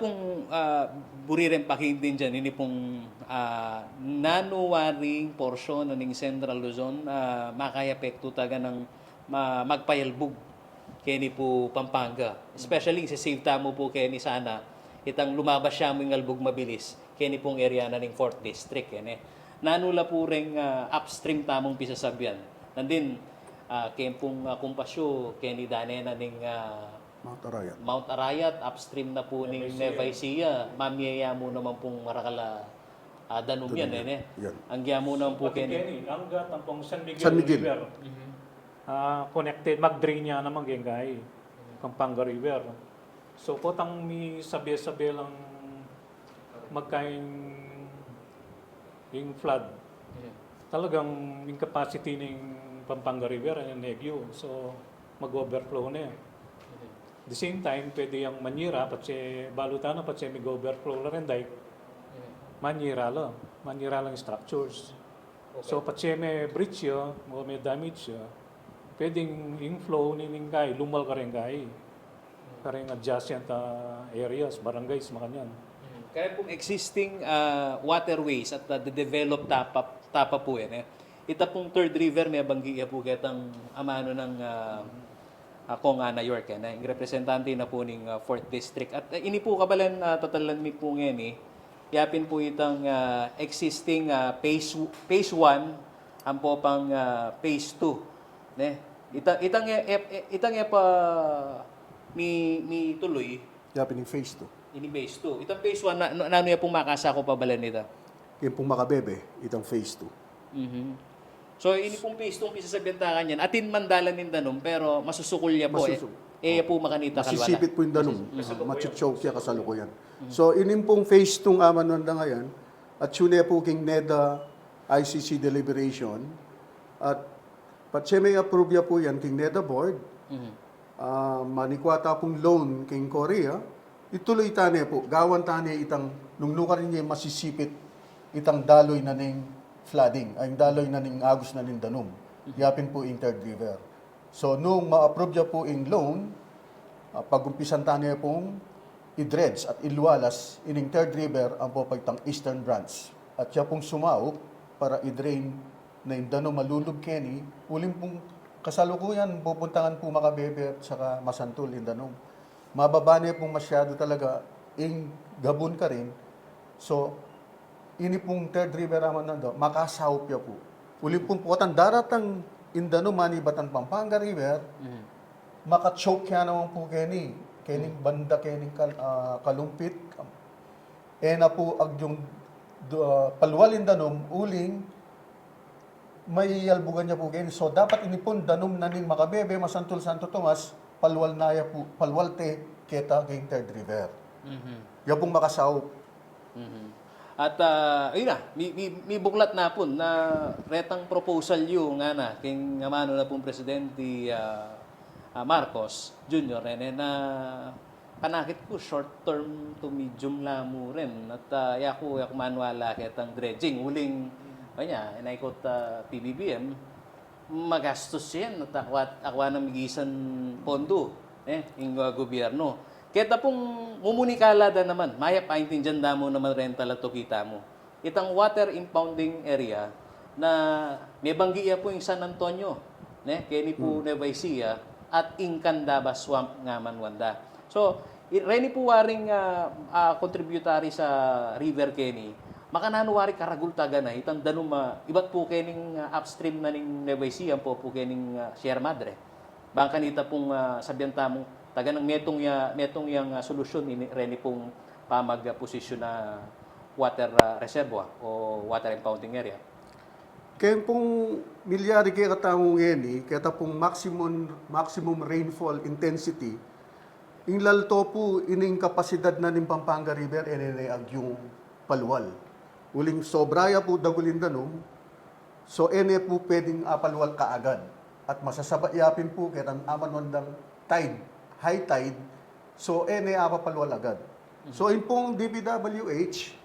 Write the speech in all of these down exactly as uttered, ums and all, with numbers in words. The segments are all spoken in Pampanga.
Kung, ah, buri rin pakiintindian, ini pung, ah, nanu waring porsyon na ning Central Luzon, ah, makayapektu taga nang ma-, magpayalbug keni pu Pampanga. Especially, isi-save tamu pu keni sana, itang lumabas ya mu ing albug mabilis, keni pung area na ning Fourth District, keni. Nanu la pu reng, ah, upstream tamung pisasabyan. Nandin, ah, keni pung, ah, kumpasyu, keni dane na ning, ah, Mount Arayat. Mount Arayat, upstream na pu ning Nueva Ecija. Mamye ya mu naman pung marakal a, ah, danum yan, yan, eh, ne? Yan. Ang giya mu naman pu pati keni, keni, angga tampong San Miguel San Miguel. River. Mhm. Ah, connected, mag-drain ya naman gengay. Pampanga River. So, potang misabe-sabe lang magkaing ing flood. Mhm. Talagang ing capacity ning Pampanga River, eh, negyu. So, mag-overflow na yan. Mhm. The same time, pwede yang manyira, patse balu tana, patse mag-overflow la rin, dahil manyira la, manyira lang structures. Okay. So, patse me-breach ya, o me-damage ya, pwedeng ing flow ning kai, lumal kareng kai. Kareng adjacent, ah, areas, barangays, makanyan. Hmm. Kaya pung existing, ah, waterways at, ah, developed tapa, tapa pu yan, eh. Ita pung Third River, mebanggi ya pu ketang amanu nang, ah, ah, Kong Ana York, eh, na ing representante na pu ning, ah, Fourth District. At, ah, ini pu kabalen, ah, tatalan mi pu ngeni, yapin pu itang, ah, existing, ah, phase, phase one, ampo pang, ah, phase two, ne? Ita, itang e, e, e, itang e pa mi, mituluy. Yapin ing phase two. Ini phase two. Itang phase one, na, na, nanu ya pung makasakup a balan nita? Ing pung makabebe, itang phase two. Mhm. So, ini pung phase two, pisasabyan ta kanyan, atin man dalan ing danum, pero masusukul ya pu, eh. Masusukul. E ya pu makanita kalwa na. Masisipit pu ing danum. Mhm. Machuchoke ya kasalukuyan. Mhm. So, ini pung phase two a manuan da ngayan, at sune pu king NEDA I C C deliberation, at patse me-approve ya pu yan king NEDA board, Mhm. ah, manikwa ta pung loan king Korea, ituluy ta ne pu, gawan ta ne itang nung nukarin ya masisipit itang daloy na ning flooding, ay, daloy na ning agus na ning danum. Mhm. Yapin pu ing Third River. So, nung ma-approve ya pu ing loan, ah, pag-umpisan ta ne pung i-dredge at ilualas ining Third River ampo pa itang eastern branch. At ya pung sumaup para i-drain na ing danum a lulub keni, uling pung kasalukuyan pupuntangan pu makabebe at saka masantul ing danum. Mababa ne pung masyadu talaga ing gabun karin. So, ini pung Third River a manuan da, makasaup ya pu. Uling pung potang daratang ing danum manibatan Pampanga River, Mhm. makachoke ya naman pu keni, kening Mhm. banda kening kal-, ah, kalumpit. E na pu agyung du-, ah, palual ing danum, uling mayalbugan ya pu keni. So, dapat ini pung danum na ning makabebe, masantul Santo Tomas, palual na ya pu, palual te keta keng Third River. Mhm. Ya pung makasaup. Mhm. At, ah, ayun na, mi-, mi-, mibuklat na pun na retang proposal yu ngana king amanu na pung Presidente, ah, ah, Marcos Junior, nene, na panakit ku short term to medium la mu rin. At, ah, yaku, yaku maniwala ketang dredging. Uling, kanya, inaikot, ah, P B B M, magastus yan at akwa, akwa nang migisang pondo, eh, ing, ah, gobyerno. Keta pung mumunikala da naman, mayap a intindian da mu naman rin talaga to kita mu. Itang water impounding area na mebanggi ya pu ing San Antonio, ne, keni pu Hmm. Nueva Ecija, at ing Candaba Swamp nga manuan da. So, i-, reni pu waring, ah, ah, contributory sa river keni, makananu wari karagul taga na itang danum a, ibat pu kening, ah, upstream na ning Nueva Ecija, ampo pu kening, ah, Sierra Madre. Bang kanita pung, ah, sabyan tamung taga nang metung ya, metung yang, ah, solusyun ini, reni pung pamag-, ah, posisyon na water, ah, reservoir o water impounding area. Keng pung milyari kekatamu ngeni, keta pung maximum, maximum rainfall intensity, ing lalto pu ining kapasidad na ning Pampanga River, e ne ne agyung palual. Uling sobra ya pu dagul ing danum, so e ne pu pwedeng apalual kaagad. At masasaba ya pin pu ketang amanuan dang tide, high tide, so e ne apapalual agad. So, ing pung D P W H,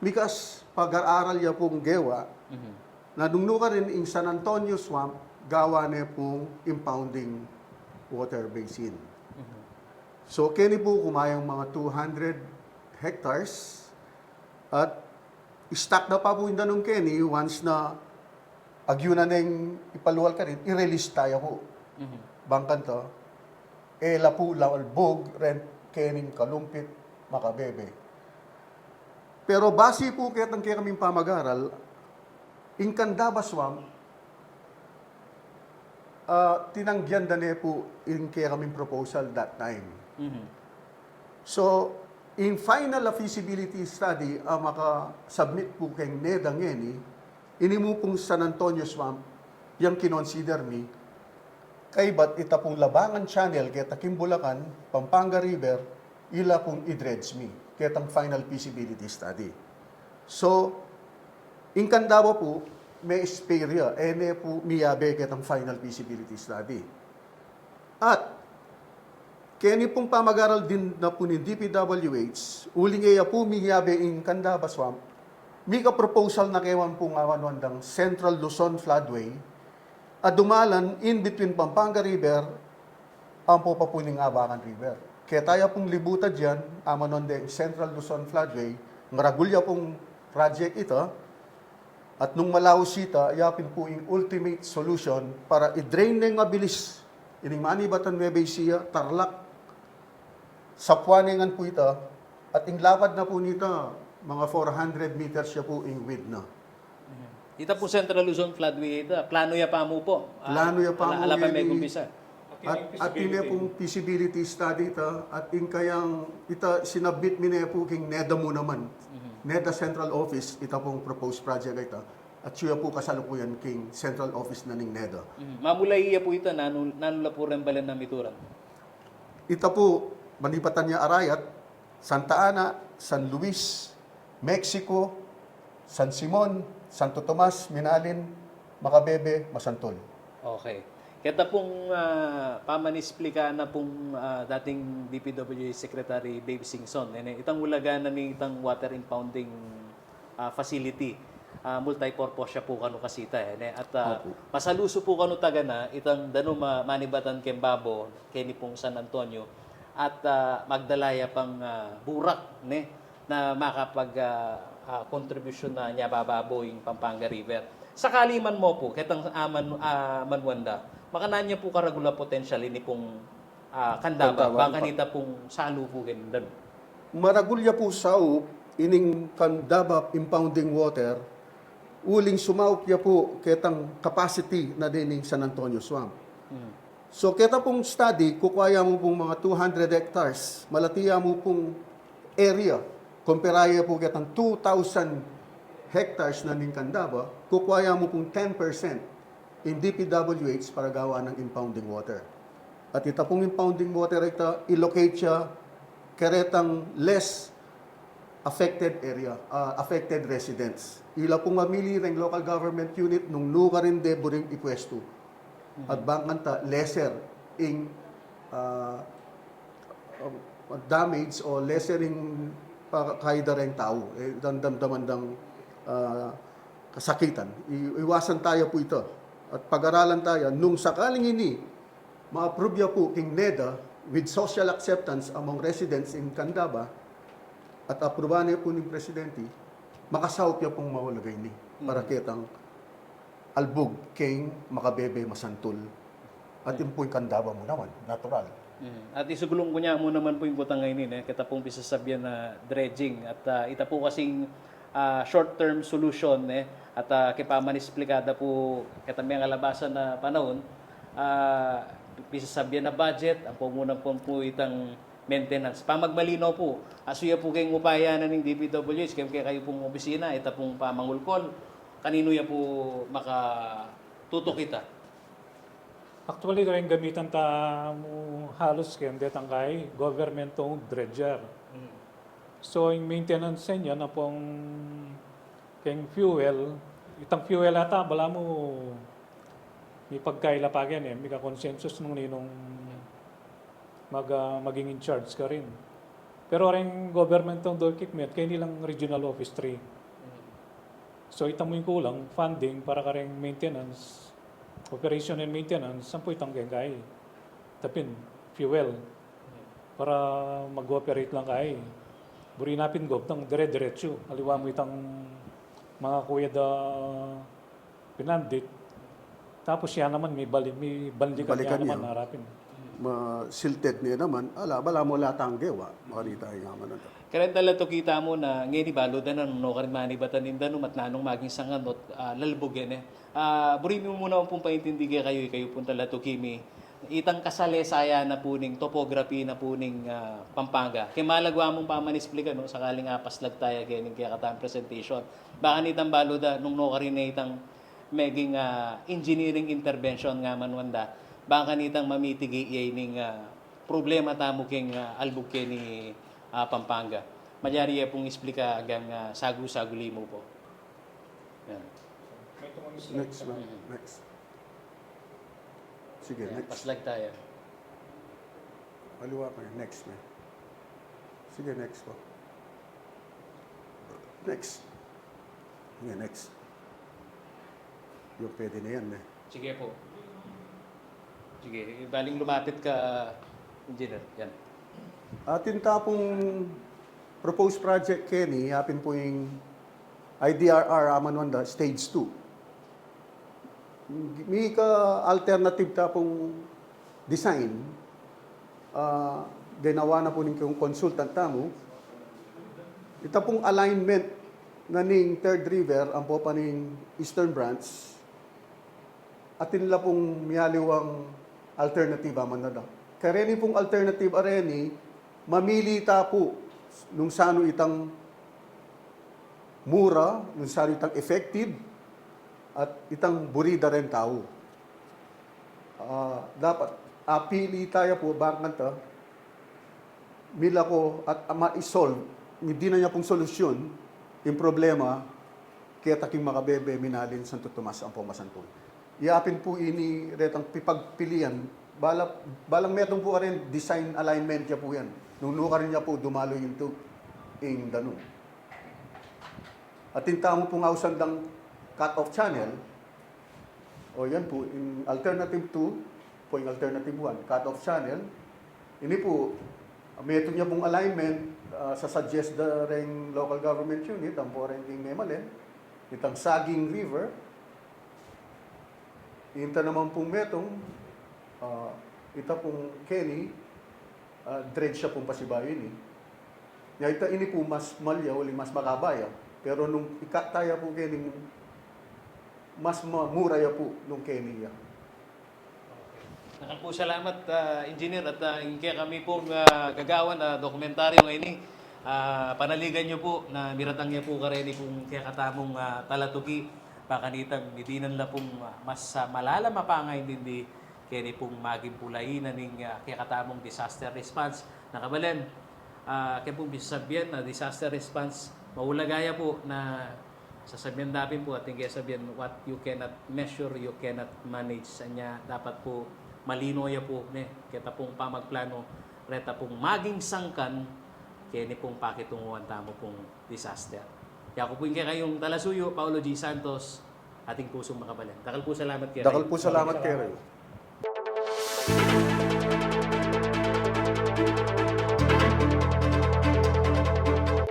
mikas pag-aral ya pung gewa, Mhm. na nung nukarin ing San Antonio Swamp, gawa ne pung impounding water basin. Mhm. So, keni pu kumayang mga two hundred hectares. At i-stock na pa pu ing danum keni, once na agyu na neng ipalual karin, i-release taya pu. Mhm. Bang kanita, e la pu lalbug reng kening kalumpit makabebe. Pero basi pu ketang kekaming pamagaral, ing Candaba Swamp, ah, tinanggian da ne pu ing kekaming proposal that time. Mhm. So, ing final a feasibility study a maka-submit pu keng NEDA ngeni, ini mu pung San Antonio Swamp, yang kinonsider mi, kaybat ita pung Labangan Channel, keta king Bulacan, Pampanga River, ila pung i-dredge mi, ketang final feasibility study. So, ing Candaba pu, me-spare ya, e ne pu miyabe ketang final feasibility study. At, keni pung pamagaral din na pu ning D P W H, uling e ya pu miyabe ing Candaba Swamp, mika-proposal na kami pung amanuan dang Central Luzon Floodway, a dumalan in between Pampanga River ampo pa pu ning Abacan River. Keta ya pung libutan dian, amanuan deng Central Luzon Floodway, maragul ya pung project ita, at nung malaus ita, ya pin pu ing ultimate solution para i-drain neng mabilis ining Manibatan, Nueva Ecija, Tarlac, sapuan ne ngan pu ita, at ing lapad na pu nita, mga four hundred meters ya pu ing width na. Mhm. Ita pu Central Luzon Floodway ita, plano ya pa mu pu. Ah, plano ya pa ala, mu ala pa ngeni, megumpisa. At, at ine pung feasibility study ita, at ing kayang ita sinubmit mi ne pu king NEDA mu naman. Mhm. NEDA Central Office, ita pung proposed project ita. At siya pu kasalukuyan king Central Office na ning NEDA. Mhm. Mamula iya pu ita, nanu, nanu la pu reng balen a mituran? Ita pu, Manibatan ya Arayat, Santa Ana, San Luis, Mexico, San Simon, Santo Tomas, Minalin, Macabebe, Masantul. Okay. Keta pung, ah, pamanisplika na pung, ah, dating D P W H Secretary Babe Singson, e ne, itang ulaga na nitang water impounding, ah, facility, ah, multipurpose ya pu kanu kasi ita, e ne? At, ah, opo, masalusu pu kanu taga na itang danum a Manibatan keng babo, keni pung San Antonio, at, ah, magdala ya pang, ah, burak, ne, na makapag, ah, ah, kontribusyon na nia bababo ing Pampanga River. Sakali man mu pu, ketang, ah, man-, ah, manuan da, makananu ya pu karagul a potensyal ini pung, ah, Candaba, Candaba, bang kanita pung salu pu keng danum? Maragul ya pu saup ining Candaba impounding water, uling sumaup ya pu ketang capacity na dening San Antonio Swamp. Hmm. So, keta pung study, kukua ya mu pung mga two hundred hectares, malati ya mu pung area, kumpara ya pu ketang two thousand hectares na ning Candaba, kukua ya mu pung ten percent ing D P W H para gawa nang impounding water. At ita pung impounding water ita, i-locate ya keretang less affected area, ah, affected residents. Ila pung mamili reng local government unit nung nu karin de buring ipwestu. At bang kanita lesser ing, ah, um, damage o lesser ing pakaida reng tau, e, dang damdaman dang, ah, kasakitan. I-, iwasan taya pu ita. At pag-aralan taya, nung sakaling ini, ma-approve ya pu king NEDA with social acceptance among residents in Candaba, at aprubahan ne pu ning presidente, makasaup ya pung maulaga ini para ketang albug keng Macabebe, Masantul. At ing pu ing Candaba mu naman, natural. Mm. At isuglung ku nia mu naman pu ing kutang a ini, ne, keta pung pisasabyan na dredging. At, ah, ita pu kasing, ah, short-term solution, ne, at, ah, kepamanisplika da pu keta mengalabasan a panaun, ah, pisasabyan na budget, ampo mu naman pu itang maintenance. Pamagmalinaw pu, asu ya pu keng upaya na ning D P W H, keng kekayu pung opisina, ita pung pamangulkol, kaninu ya pu makatutuk ita? Actually, kareng gamitan ta mu halus keng detang kay government-owned dredger. Mm. So, ing maintenance na niyan, ampong keng fuel, itang fuel ata, balamu mipagkaila pa keni, mika-consensus nung ninung mag-, ah, maging in charge karin. Pero reng government-owned equipment, keni lang regional office three. So, ita mu ing kulang, funding para kareng maintenance, operation and maintenance, ampo itang keng kay, tapin, fuel, para mag-operate lang kay. Buri na pin gobnang dire-diretsu. Aliwa mu itang manga kuya da pinandit. Tapos ya naman, mi bali-, mi banlikan ya naman harapin. Ma-silted ne naman, ala, balamu ala tang gewa, makanita ing amanan da. Karen tala to kita mu na ngeni balu da na nung nukarin manibatan ning danum at nanung maging sangan ot ah, lalbug yan eh. Ah, buri mi mu naman pung paintindi kekayu, ikayu pung talatuki mi. Itang kasalesayan na pu ning topography na pu ning ah, Pampanga. Kaya malagwa mung pamanisplika nung sakaling apaslag taya kaya ning kaya katang presentation. Baka nitang balu da nung nukarin na itang meging ah, engineering intervention nga man wanda. Baka nitang mamitigate ya ining ah, problema tamu keng ah, albug keni ah, Pampanga. Malyari ya pung isplika agang ah, sagu-sagu limu po. Yan. Next, ma'am. Next. Sige, Yan. Next. Paslag taya. Aliwa pa yun. Next, ma'am. Sige, next po. Next. Sige, next. Yung pwede na yan, eh. Sige po. Sige, baling lumapit ka, engineer. Yan. Atin ta pung proposed project keni, yapin pu ing I D R R aman wanda, stage two. Mika alternative ta pung design, ah, ginawa na pu ning consultant tamu. Ita pung alignment na ning Third River, ampo pa ning Eastern Branch, atin la pung miyaliwang alternative aman na da. Kareni pung alternative areni, mamili ta pu nung sanu itang mura, nung sanu itang effective, at itang buri da ring tau. Ah, dapat apili taya pu, bang kanta, milako at ma-solve, dinan ya pung solusyon ing problema keta king makabebe minalin Santo Tomas ampo Masanpung. Yapin pu ini retang pipagpilian, bala, balang metung pu karin design alignment ya pu yan. Nung nukarin ya pu dumalu into ing danum. Atin tamu pung ausan dang cut-off channel, o yan pu, in alternative two, pu ing alternative one, cut-off channel. Ini pu, metung ya pung alignment, ah, sasuggest da ring local government unit, ampo ring king memalen, itang Saging River. Inta naman pung metung, ah, ita pung keni, ah, dredge ya pung pasibayu ini. Ya ita ini pu mas malya, uli mas makaba ya. Pero nung i-cut taya pu keni, mas ma-, mura ya pu nung keni ya. Dakal pu salamat, ah, engineer, at ah, ing kekami pung ah, gagawan na dokumentaryo ngeni. Ah, panaligan yu pu na miratang ya pu kareni pung kekatamung ah, talatuki. Baka nitang dinan la pung ah, mas ah, malalam a pangaintindi keni pung maging pulayi na ning ah, kekatamung disaster response. Na kabalen, ah, kaya pung bisasabyan na disaster response, maulaga ya pu na sasabyan da pin pu, atin kaya sabyan, what you cannot measure, you cannot manage. Anya dapat pu malino ya pu, ne, keta pung pamagplano, reta pung maging sangkan keni pung pakitunguan tamu pung disaster. Yaku pu ing kekayung talasuyu, Paulo G. Santos, ating pusung makabalen. Dakal pu salamat kekayu. Dakal pu salamat kekayu.